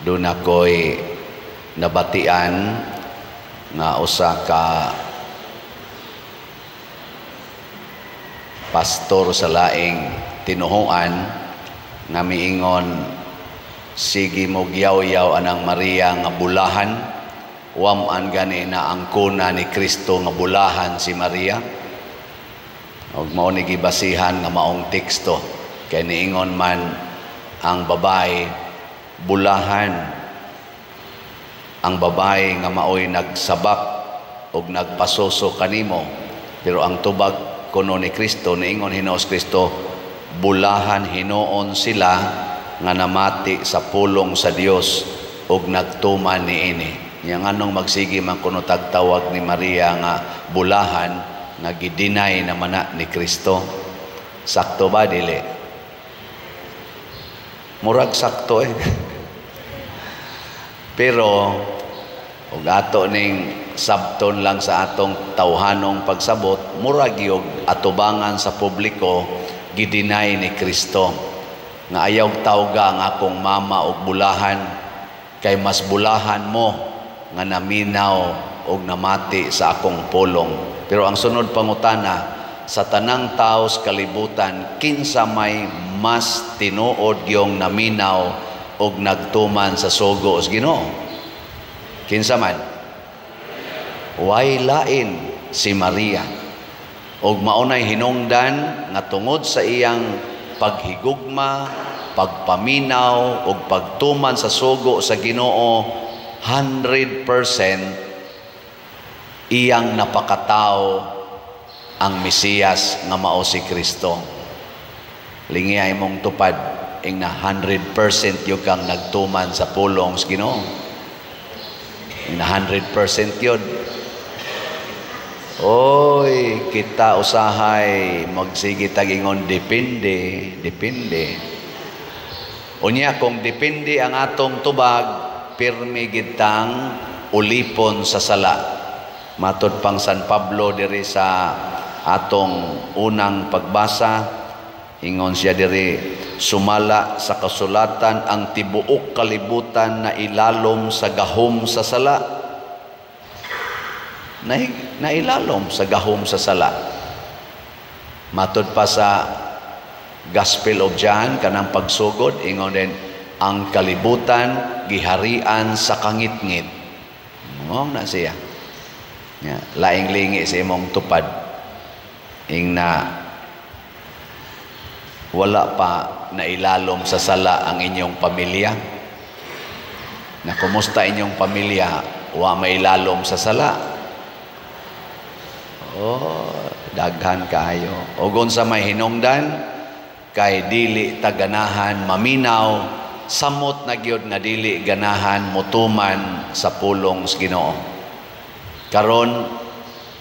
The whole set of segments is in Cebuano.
Duna ko'y nabatian nga usa ka pastor sa laing tinuhuan nga miingon, sige mo yaw-yaw anang Maria nga bulahan, wam-an gani na ang kuna ni Kristo nga bulahan si Maria. Og mao ni gibasihan nga maong teksto kay niingon man ang babae, bulahan ang babae nga maoy nagsabak og nagpasuso kanimo. Pero ang tubag kuno ni Kristo, niingon Hinoos Kristo, bulahan hinuon sila nga namati sa pulong sa Dios ug nagtuman niini. Nya nganong magsige man kuno tagtawag ni Maria nga bulahan nga gideny naman na ni Kristo? Sakto ba, dili? Murag sakto eh. Pero ug ato ning sabton lang sa atong tawhanong pagsabot, murag yung atubangan sa publiko gideny ni Kristo nga ayaw tawga ang akong mama og bulahan kay mas bulahan mo nga naminaw og namati sa akong pulong. Pero ang sunod pangutana, sa tanang tao sa kalibutan, kinsa may mas tinuod yung naminaw og nagtuman sa sugo sa Ginoo? Kinsa man? Way lain si Maria. Og maunay hinungdan nga tungod sa iyang paghigugma, pagpaminaw ug pagtuman sa sugo sa Ginoo, 100% iyang napakatao ang Mesiyas nga mao si Kristo. Lingi imong tupad, ing na 100% yun kang nagtuman sa pulong sa Ginoo. Ing na 100% yun. Oy, kita usahay magsige tag-ingon depende, depende. Unya kung depende ang atong tubag, pirmi gitang ulipon sa sala. Matod pang San Pablo diri sa atong unang pagbasa, ingon siya diri, sumala sa kasulatan, ang tibuok kalibutan na ilalom sa gahom sa sala. Na, nailalom sa gahom sa sala. Matod pa sa Gospel of John, kanang pagsugod, ingon din, ang kalibutan giharian sa kangitngit. Mao na siya. Ya, laing lingi sa imong tupad. Ing na wala pa nailalom sa sala ang inyong pamilya. Na kumusta inyong pamilya, wa mailalom sa sala? Oh, daghan kaayo. Ug unsa may hinungdan, kay dili taganahan maminaw, samot na gyud nga dili ganahan mutuman sa pulong sa Ginoo. Karon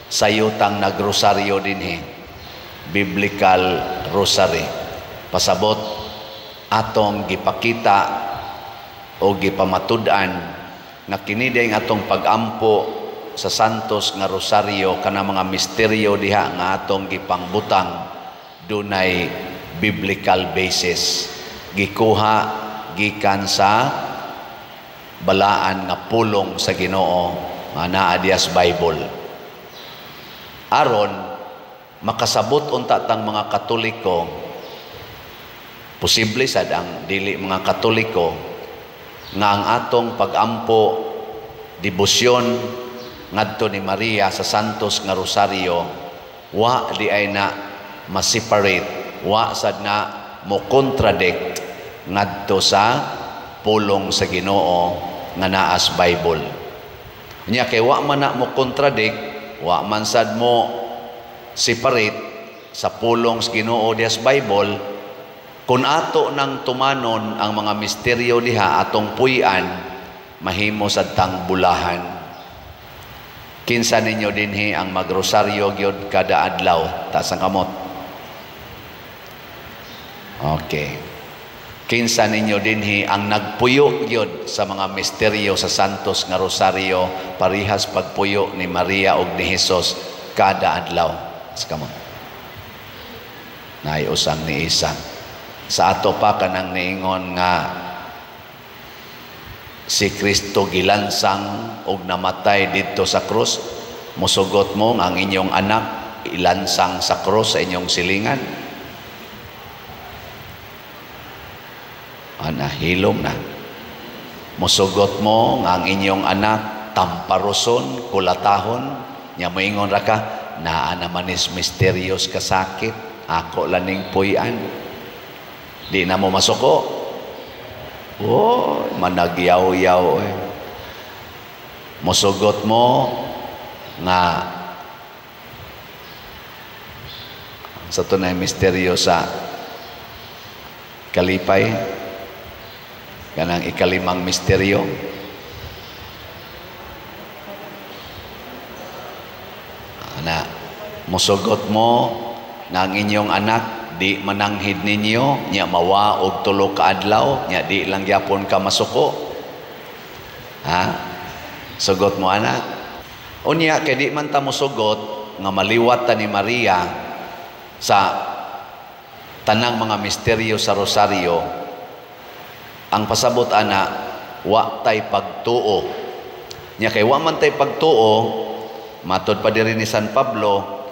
sayutang nagrosaryo dinhi, biblical rosary. Pasabot atong gipakita o gipamatud-an nga kini ang atong pagampo sa Santos nga Rosaryo, kana mga misteryo diha nga atong gipangbutang, dunay biblical basis, gikuha gikan sa balaan nga pulong sa Ginoo nga naa diha sa Bible, aron makasabot unta tang mga Katoliko, posible sad ang dili mga Katoliko, nga ang atong pagampo, debosyon ngadto ni Maria sa Santos nga Rosario, wa di ay na ma-separate, wa sad na mo contradict ngadto sa pulong sa Ginoo nga naa sa Bible. Nya kay wa man na mo contradict, wa man sad mo separate sa pulong sa Ginoo diha sa Bible, kung ato nang tumanon ang mga misteryo diha, atong puy-an, mahimo sad tang bulahan. Kinsa ninyo dinhi ang magrosaryo gyud kada adlaw? Taas ang kamot. Okay. Kinsa ninyo dinhi ang nagpuyo gyud sa mga misteryo sa Santos nga Rosario, parihas pagpuyo ni Maria ug ni Jesus kada adlaw? Taas kamot. Naay usang ni isa. Sa ato pa kanang niingon nga si Kristo gilansang og namatay didto sa krus? Musugot mo nga ang inyong anak ilansang sa krus sa inyong silingan? Ana, hilom na. Musugot mo nga ang inyong anak tamparuson, kulatahon, nya moingon ra ka, naa naman is mysterious kasakit, ako laning puy-an. Di na mo masuko. Oh, managyaw-yaw. Eh. Musugot mo nga sa tunay misteryo sa kalipay, kanang ikalimang misteryo, na musugot mo nga ang inyong anak di mananghid ninyo, nya mawa og tulo ka adlaw, nya di lang gyapon ka masuko. Ha? Sugot mo anak. Unya kay di man ta mosugot nga maliwat ta ni Maria sa tanang mga misteryo sa rosaryo, ang pasabot ana wa tay pagtuo. Nya kay wa man tay pagtuo, matod pa diri ni San Pablo,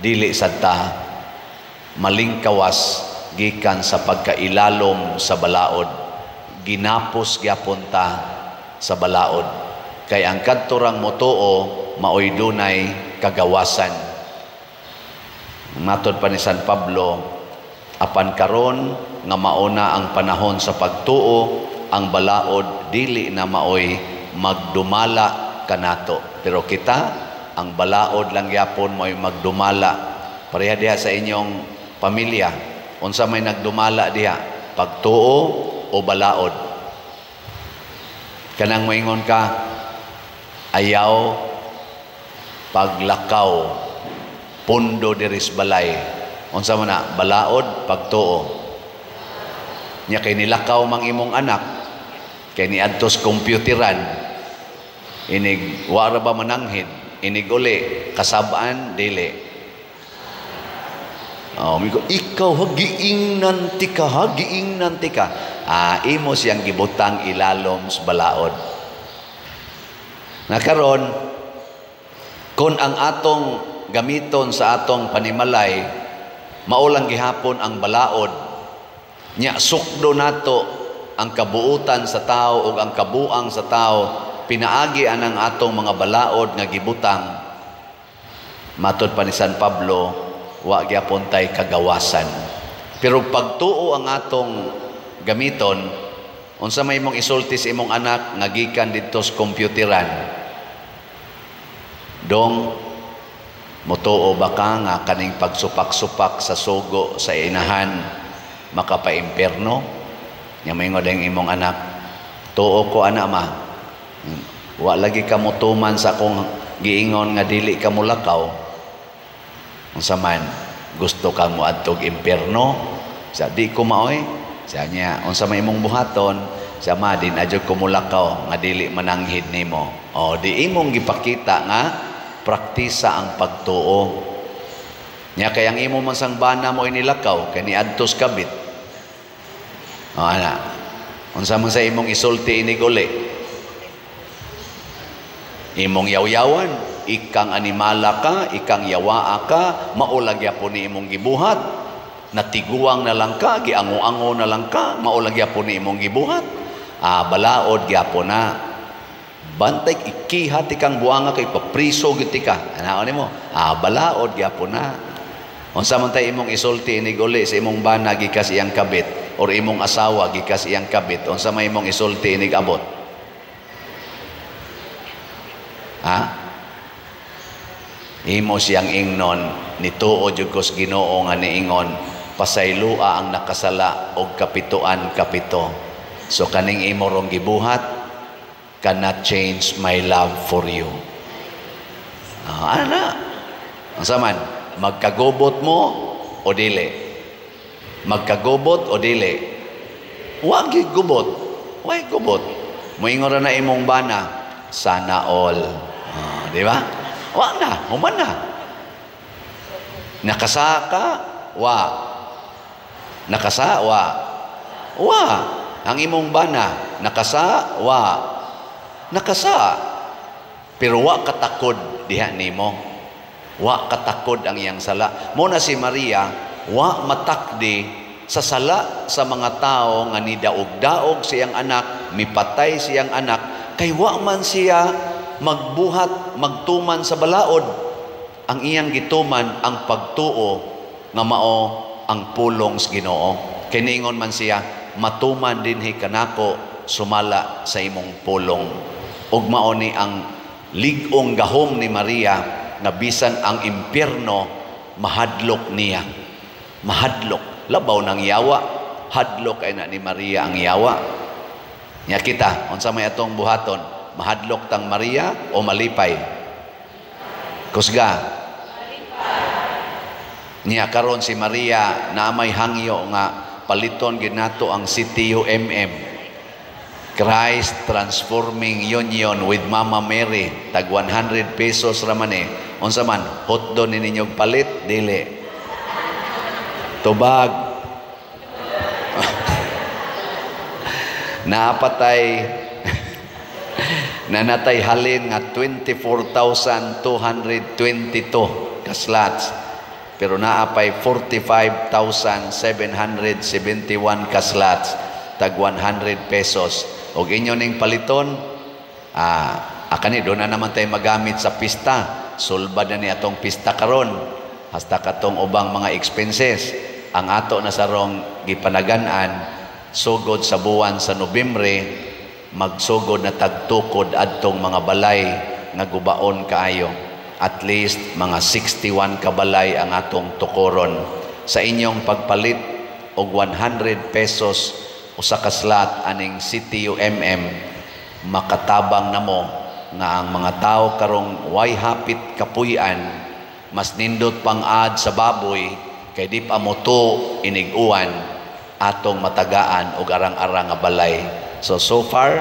dili sad ta malingkawas gikan sa pagkailalom sa balaod. Ginapos gyapon ta sa balaod. Kay ang kadturang motuo maoy dunay kagawasan. Matod pa ni San Pablo, apan karon nga mauna ang panahon sa pagtuo, ang balaod dili na maoy magdumala kanato. Pero kita, ang balaod lang gyapon maoy magdumala. Pareha diha sa inyong pamilya, unsa may nagdumala diha, pagtuo o balaod? Kanang moingon ka, ayaw paglakaw, pundo diris balay. Unsa man na, balaod, pagtuo? Nya kay nilakaw mang imong anak, kay niadtos computeran, inig wara ba mananghid, inig uli, kasabaan, dili. Oh, migo, ikaw hagiingnan tika, hagiingnan tika. Ah, imo siyang gibutang ilalom sa balaod. Nakaron, kung ang atong gamiton sa atong panimalay, maulang gihapon ang balaod, nya sukdo nato ang kabuutan sa tao o ang kabuang sa tao, pinaagi anang atong mga balaod nga gibutang. Matod pa ni San Pablo, wa gyapon tay kagawasan. Pero pagtuo ang atong gamiton, unsa may imong isulti sa imong anak nga gikan didto sa computeran? Dong, motuo ba ka nga kaning pagsupak-supak sa sugo sa inahan makapaimpierno? Nya moingon ang imong anak, tuo ko ana ma. Wa lagi ka motuman sa akong giingon nga dili ka molakaw. Unsa man gusto kang moadtog impierno? Sa di ko maoy. Sa niya, unsa may imong buhaton? Sa ma din adyo ko molakaw nga dili mananghid nimo. O di imong gipakita nga praktisa ang pagtuo. Nya kay ang imo man sang bana mo inilakaw kay niadtos kabit. O ana, unsa man sa imong isulti inig uli? Imong yawyawan, ikang animala ka, ikang yawaa ka, maulag gyapon ni imong gibuhat. Natiguang na lang ka, giango-ango na lang ka, maulag gyapon ni imong gibuhat. Ah, balaod gyapon na. Bantay ikiha tikang buanga kay papriso gyud tika. Ana nimo? Ah, balaod gyapon na. Unsa man tay imong isulti inig uli sa imong bana gikas iyang kabit or imong asawa gikas iyang kabit, unsa may imong isulti inig abot? Ha? Imo siyang ingnon, nituo jud ko sa Ginoo nga niingon, pasaylua ang nakasala og kapituan kapito. So kaning imo rong gibuhat cannot change my love for you. Ah, ana. Unsa man, magkagubot mo o dili? Magkagubot o dili? Wa gyud gubot. Way gubot. Moingon ra na imong bana, sana all. Ah, di ba? Wa na, human na. Nakasaka, wa. Nakasa, wa. Wa. Ang imong bana nakasa, wa nakasa, pero wa katakod diha nimo, wa katakod ang iyang sala. Mo na si Maria wa matakdi sa sala sa mga tao nga nidaog-daog siyang anak, mipatay siyang anak, kay wa man siya magbuhat, magtuman sa balaod. Ang iyang gituman ang pagtuo nga mao ang pulong sa Ginoo. Kay niingon man siya, "Matuman dinhi kanako sumala sa imong pulong." Ug mao ni ang lig-ong gahom ni Maria nga bisan ang impyerno mahadlok niya. Mahadlok. Labaw ng yawa, hadlok ay na ni Maria ang yawa. Nya kita, unsa may atong buhaton? Mahadlok tang Maria o malipay? Kusga. Niya karon si Maria na may hangyo nga paliton gid nato ang CTUMM. Christ Transforming Union with Mama Mary, tag 100 pesos ra man eh. Unsa man, hotdog ni ninyo palit? Dili. Tubag. Naapatay nanatay halin nga 24,222 ka slots, pero naapay 45,771 ka slots, tag 100 pesos og inyo ning paliton. Akani do na naman tayo magamit sa pista. Sulbad na ni atong pista karon hasta katong ubang mga expenses. Ang ato na sarong gipanagan-an, sugod sa buwan sa Nobyembre, magsugod na tagtukod adtong mga balay nga gubaon kaayo. At least mga 61 ka balay ang atong tukoron. Sa inyong pagpalit og 100 pesos usa ka slot aning CTUMM, makatabang namo nga ang mga tao karong way hapit kapuy-an, mas nindot pang ad sa baboy kay di pa moto inig-uwan, atong matagaan og arang-arang nga balay. So, so far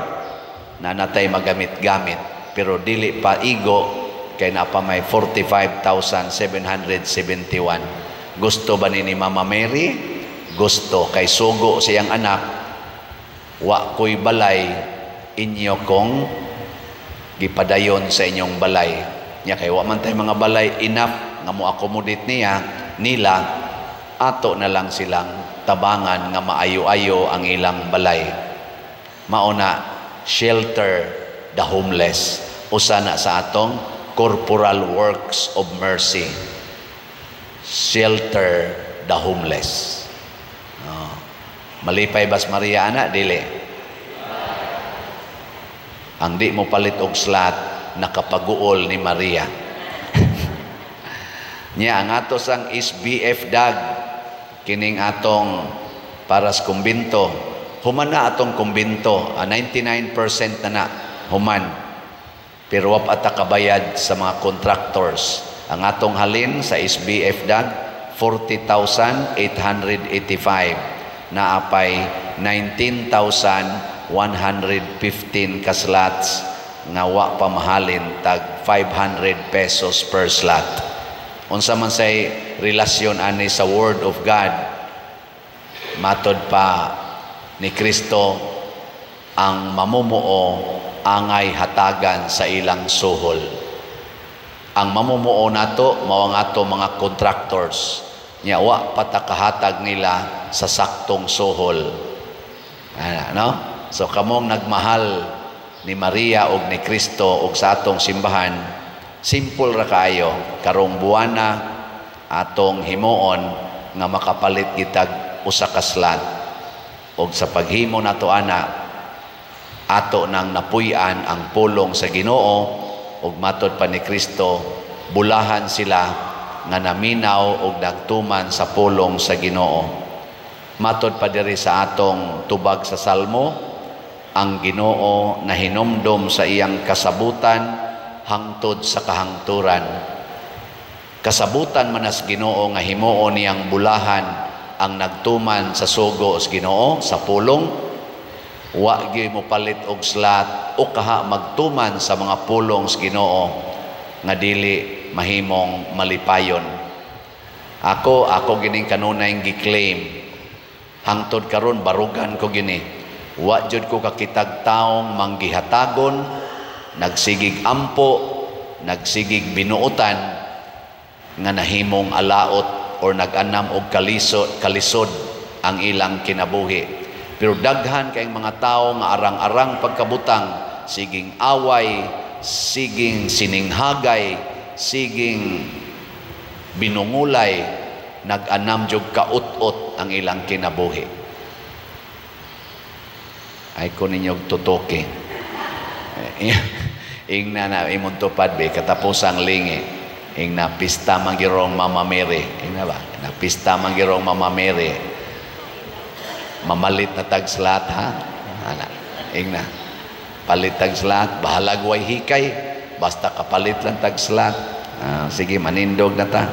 nanatay magamit-gamit, pero dili pa igo kay naa pa may 45,771. Gusto ba ni Mama Mary? Gusto, kay sugo siyang anak, "Wa ko'y balay, inyo kong gipadayon sa inyong balay." Nya kay wa man tay mga balay enough nga mo accommodate niya nila, ato na lang silang tabangan nga maayo-ayo ang ilang balay. Mao na shelter the homeless, usa na sa atong corporal works of mercy. Shelter the homeless. Oh. Malipay bas Maria ana? Dili. Ang di mo palit og slot, nakapaguol ni Maria. Nya ang ato sang SBF dag, kining atong para sa kumbinto, human na atong kumbinto, 99% na na human, pero wa pa ta kabayad sa mga contractors. Ang atong halin sa SBF dag, 40,885, naapay 19,115 ka slots nga wa pa mahalin, tag 500 pesos per slot. Unsa man say relasyon ani sa Word of God? Matod pa ni Kristo, ang mamumuo angay hatagan sa ilang suhol. Ang mamumuo nato mao ang ato mga contractors. Nya wa pa ta kahatag nila sa saktong suhol. Ano? So kamong nagmahal ni Maria og ni Kristo og sa atong simbahan, simple ra kaayo. Karong buwana atong himuon nga makapalit gitag usa ka slot. Og sa paghimo nato ana, ato nang napuy-an ang pulong sa Ginoo, ug matod pa ni Kristo, bulahan sila nga naminaw og nagtuman sa pulong sa Ginoo. Matod pa diri sa atong tubag sa Salmo, ang Ginoo nahinumdom sa iyang kasabutan hangtod sa kahangturan. Kasabutan manas Ginoo nga himuon niyang bulahan ang nagtuman sa sugo sa Ginoo sa pulong. Wa gyud mo palit og slot o kaha magtuman sa mga pulong sa Ginoo nga dili mahimong malipayon. Ako gining kanunay gi-claim. Hangtod karon barugan ko gini. Wa jud ko kakitag taong manggihatagon, nagsigig ampo, nagsigig binuotan nga nahimong alaot or nag-anam og kalisod, kalisod ang ilang kinabuhi. Pero daghan kay mga tao nga arang-arang pagkabutang, siging away, siging sininghagay, siging binungulay, nag-anam jud kaut-ot ang ilang kinabuhi. Ay ko ninyo tutoki. Ingna na imong tupad be katapusang lingi. Ingna pista manggirong Mama Mary. Ingna ba? Na pista manggirong Mama Mary. Mamalit na tag slot, ha. Ana. Ingna. Palit tag slot, bahalag way hikay, basta kapalit lang tag slot. Ah, sige, manindog na ta.